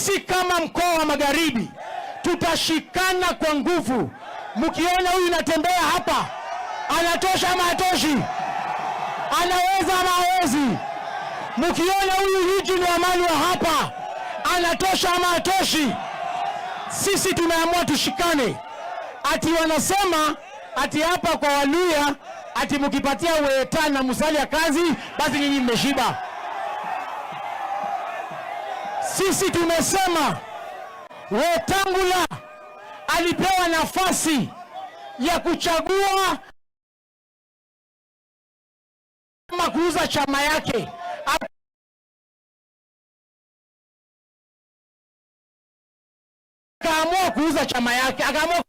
Sisi kama mkoa wa Magharibi tutashikana kwa nguvu. Mkiona huyu natembea hapa, anatosha ama hatoshi? Anaweza ama hawezi? Mkiona huyu Eugene Wamalwa hapa, anatosha ama hatoshi? Sisi tumeamua tushikane. Ati wanasema ati hapa kwa Waluhya, ati mkipatia Weta na Musalia kazi, basi nyinyi mmeshiba. Sisi tumesema Wetangula alipewa nafasi ya kuchagua ama kuuza chama yake. Akaamua kuuza chama yake, akaamua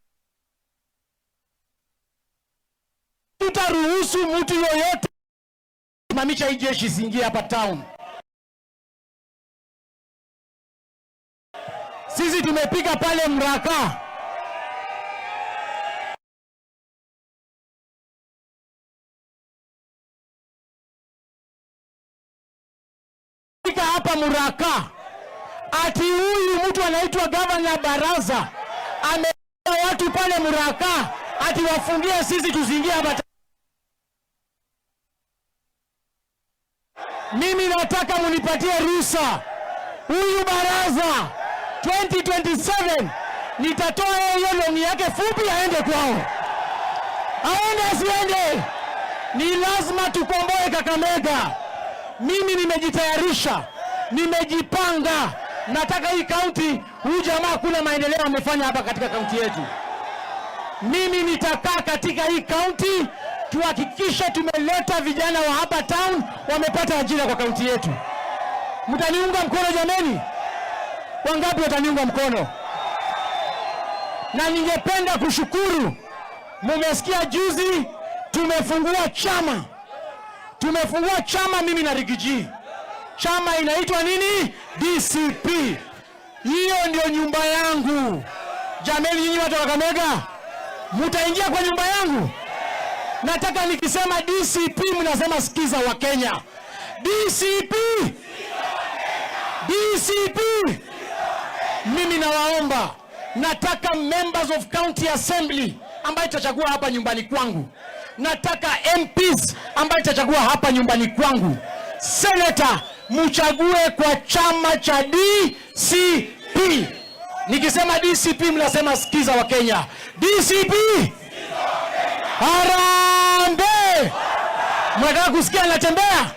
tutaruhusu mtu yoyote simamisha hii jeshi siingie hapa town. Sisi tumepiga pale Mraka. Pika hapa Muraka. Ati huyu mtu anaitwa Gavana Baraza ame watu pale Muraka ati wafungie sisi tusiingie hapa. Mimi nataka munipatie ruhusa. Huyu Baraza 2027 nitatoa hiyo longi yake fupi aende kwao. Aende asiende? Ni lazima tukomboe Kakamega. Mimi nimejitayarisha, nimejipanga. Nataka hii kaunti, huyu jamaa kuna maendeleo amefanya hapa katika kaunti yetu. Mimi nitakaa katika hii kaunti tuhakikishe tumeleta vijana wa hapa town wamepata ajira kwa kaunti yetu. Mtaniunga mkono jameni? Wangapi wataniunga mkono? Na ningependa kushukuru, mumesikia juzi tumefungua chama. Tumefungua chama mimi na Riggy G. Chama inaitwa nini? DCP. Hiyo ndio nyumba yangu. Jameni, nyinyi watu wa Kakamega, mtaingia kwa nyumba yangu? Nataka nikisema DCP mnasema sikiza wa Kenya. DCP. DCP. Mimi nawaomba, nataka members of county assembly ambaye tutachagua hapa nyumbani kwangu. Nataka MPs ambaye tutachagua hapa nyumbani kwangu. Senator mchague kwa chama cha DCP. Nikisema DCP mnasema sikiza wa Kenya. DCP. Harambee. Mnataka kusikia anatembea?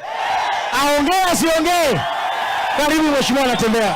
Aongee asiongee? Karibu mheshimiwa anatembea.